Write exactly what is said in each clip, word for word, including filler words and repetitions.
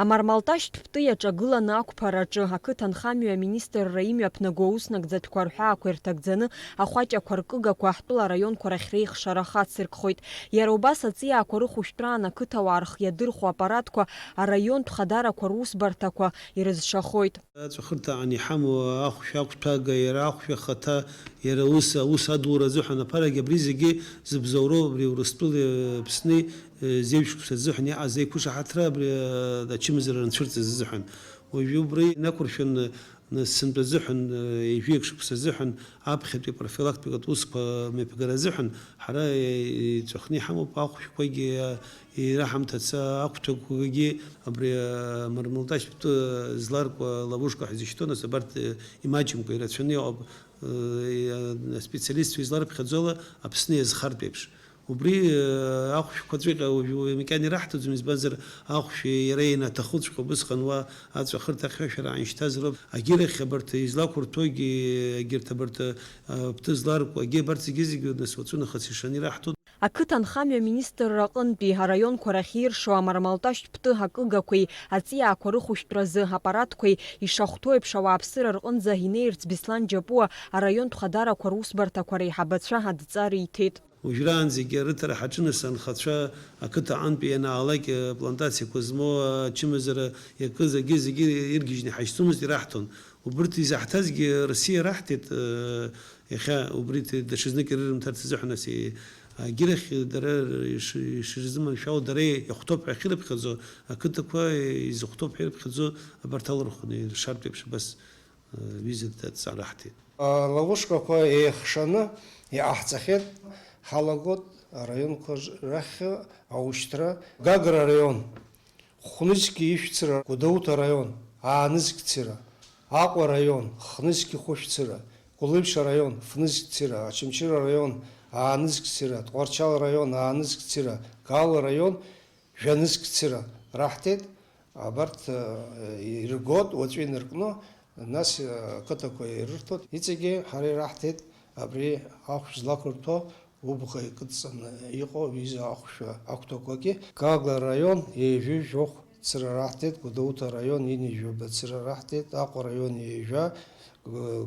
Амармалташьтә пты иаҿагыланы ақәԥараҿы ақыҭанхамҩа аминистрра имҩаԥнаго ауснагӡатәқәа рҳәаақәа ирҭагӡаны ахәаҷақәа ркыгақәа ҳтәыла араионқәа рахь реихшара хацыркхоит. Иара убас аҵиаақәа рыхәшәтәраан ақыҭауаа рхы иадырхәо аппаратқәа араионтә хадарақәа русбарҭақәа ирызшахоит. Аҵәахырҭаҟны иҳамоу ахәшә ақәҭәага, иара ахәшә ахаҭа, иара ус, аус адулара азыҳәан аԥарагьы абри зегьы зыбзоуроу абри Урыстәылеи Аԥсни, э, зеижә шықәса азыҳәан иҟаз еиқәышаҳаҭра абри, э, ачымазара анцәырҵыз азыҳәан. Уажәы убри инақәыршәаны, нас сынтәа азыҳәан, э, ҩажәи шықәса азыҳәан аԥхьатәи профилактикатә усқәа мҩаԥгара азыҳәан ҳара, э, иҵәахны иҳамоуп ахәшәқәагьы, э, ираҳамҭаца ақәҭәақәагьы абри, э, мармалташьтә пты зларкуа ловушка ҳәа изышьҭоу, нас абарҭ, э, имаҷымкәа ирацәаны иҟоуп, э, специалистцәа изларыԥхьаӡо ала Аԥсны иазхартә еиԥш. Убри, э, ахәшәқәаҵәҟьа уажәы макьана ираҳҭаӡом, избанзар ахәшә иара ианаҭахуҵәҟьа убысҟан уа аҵәахырҭа ахьшәашәара ааншьҭазароуп. Агьырахь абарҭ излақәырҭәогьы, егьырҭ абарҭ, э, пты зларкуа, агьи абарҭ зегьы-зегьы нас уаҵәы нахыс ишаны ираҳҭоит. Ақыҭанхамҩа аминистрра аҟынтәи араионқәа рахь иршо амармалташьтә пты акыгақәеи аҵиаақәа рыхәшәтәразы аппаратқәеи ишахәҭоу еиԥш ауааԥсыра рҟынӡа инеирц Беслан Џьапуа араионтә хадарақәа русбарҭақәа реиҳабацәа адҵа риҭеит. Уажәраанӡагьы арыҭара ҳаҿын, анхацәа ақыҭа аҟынтәи ианаалак, плантациақәа змоу ачымазара иакыз, агьи зегьы иргьежьны иҳашьцәомызт, ираҳҭон. Убырҭ изаҳҭазгьы Россиа раҳҭеит, э, иахьа убри даҽазнык ирырымҭарц азыҳәан, ас, э, агьырахь дара иш-, ишырзыманшәало, дара иахәҭоуп ҳәа ахьырыԥхьаӡо ақыҭақәа, изыхәҭоуп ҳәа ирыԥхьаӡо абарҭ алархәны иршартә еиԥш абас, э, ҩызак адҵа раҳҭеит. Аловушкақәа еихшаны иҟаҳҵахьеит, ҳалагоит араионқәа рахь аушьҭра. Гагра араион. Хәнызқьи ишәцыра, Гәдоуҭа араион, аанызқьцыра, Аҟәа араион, хнызқьи хәышәцыра, Гәылеиԥш араион, фнызқьцыра, Очамчыра араион, аанызқьцыра, Тҟәарчал араион, аанызқьцыра, Гал араион, жәанызқьцыра раҳҭеит. Абарҭ, э, иргоит, уаҵәы инаркны, нас, э, ақыҭақәа ирырҭоит. Иҵегьы ҳара ираҳҭеит абри ахәшә злақәырҭәо. Убӷа икыдҵаны иҟоу ҩыза ахәшәы ақәҭақәагьы. Гагла араион ҩажәи жәохә цыра раҳҭеит, Гәдоуҭа араион ҩынҩажәаба цыра раҳҭеит, Аҟәа араион ҩажәа,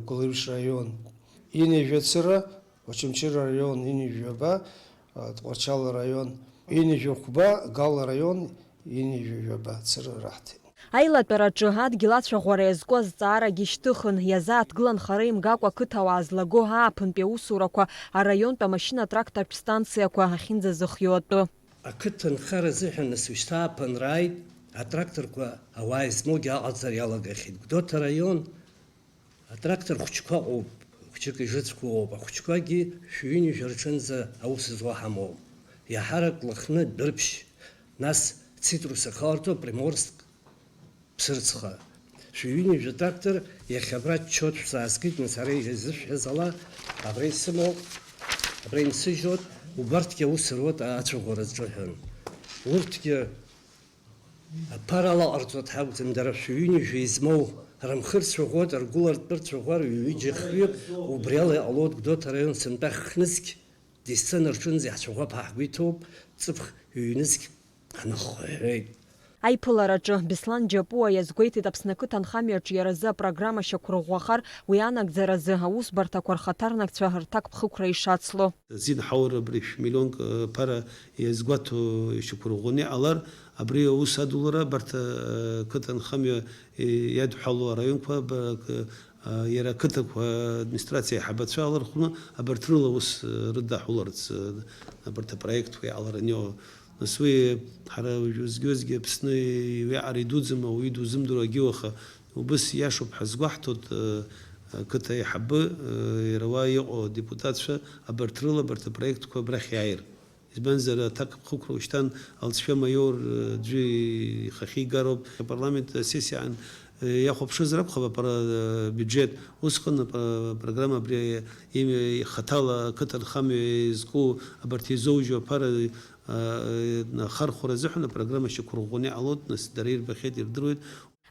Гәылеиԥш араион ҩынҩажәа цыра, Очамчыра араион ҩынҩажәаба, Тҟәарчал араион ҩынҩажәа хәба, Гал араион ҩынҩажәаба цыра раҳҭеит. Аилатәараҿы адгьыл ацәаӷәара иазку азҵаарагьы шьҭыхын, иазааҭгылан хара имгакәа ақыҭауаа злаго ааԥынтәи аусурақәа араионтә амашьына-трактортә станциақәа ахьынӡазыхиоу атәы. Ақыҭа нхара азыҳәан нас уажәшьҭа ааԥынра ааит, атракторқәа ауаа измоугьы аҟаҵара иалагахьеит. Гәдоуҭа араион атрактор хәыҷқәа ыҟоуп, хәыҷык ижыцқәоу ыҟоуп, ахәыҷқәагьы шәҩынҩажәа рҿынӡа аус зуа ҳамоуп. Иаҳарак Лыхны, Дәрыԥшь, нас Цитрус ахаларҭоуп, Приморск, Ԥсырӡха. Шәҩынҩажәа трактор иахьа абра ччоит, шәзаазгеит, нас ара изышәҳәаз ала, абра исымоуп, абра инсыжьуеит, убарҭгьы аус руеит ацәаӷәара зҿыҳәан. Урҭгьы аԥара алаҟарҵоит ҳәа акәӡам, дара шәҩынҩажәа измоу рымхы рцәаӷәоит, ргәыла ртәы рцәаӷәар ҩыџьа хҩык, убриала иҟалоит Гәдоуҭа араион сынтәа хнызқь десцена рҿынӡа иаҳцәаӷәап ҳәа ҳгәы иҭоуп, ҵыԥх ҩнызқь ҳнахыҳәҳәеит. Аиԥылараҿы Беслан Џьапуа иазгәеиҭеит Аԥсны ақыҭанхамҩаҿы иара азы апрограмма шьақәырӷәӷәахар, уи анагӡаразы аусбарҭақәа рхаҭарнакцәа рҭакԥхықәра ишацло. Азин ҳаур абри шә-миллионк, э, ԥара иазгәаҭо ишьақәырӷәӷәаны иҟалар, абри аус адулара абарҭ, э, қыҭанхамҩа, э, иадҳәалоу араионқәа, ба-, к-, а, иара ақыҭақәа администрациа аиҳабацәа алархәны абарҭ рыла аус, э, рыдаҳуларц, э, абарҭ апроектқәа иҟалараны иҟоу. Нас уи ҳара уажәы зегьы-зегьы Аԥсны уиаҟара идуӡӡам, ауаҩы дузымдыруа акгьы уаха. Убыс иашоуп ҳәа згәаҳҭоит, э, ақыҭа аиҳабы, э, иара уа иҟоу адепутатцәа абарҭ рыла абарҭ апроектқәа абрахь иааир. Избанзар, аҭакԥхықәра ушьҭан алҵшәа маиор, э, аӡәы ихахьы игароуп. Апарламент асессиаан, э, иахәаԥшызар акәхап апара-, э, абиуџьеҭ. Усҟан апра-, апрограмма абри, э, им-, хаҭала ақыҭанхамҩа изку абарҭ изоужьу аԥара, э, э, ахархәара азыҳәан апрограмма шьақәырӷәӷәаны иҟалоит, нас дара ирбахьеит, ирдыруеит.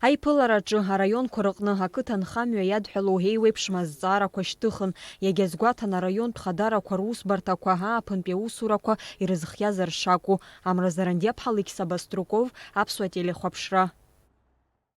Аиԥылараҿы араионқәа рыҟны ақыҭанхамҩа иадҳәалоу еиуеиԥшым азҵаарақәа шьҭыхын, иагьазгәаҭан араионтә хадарақәа русбарҭақәа ааԥынтәи аусурақәа ирызхиазар шакәу. Амра Зарандиаԥҳа, Алықьса Баструков, Аԥсуа телехәаԥшра.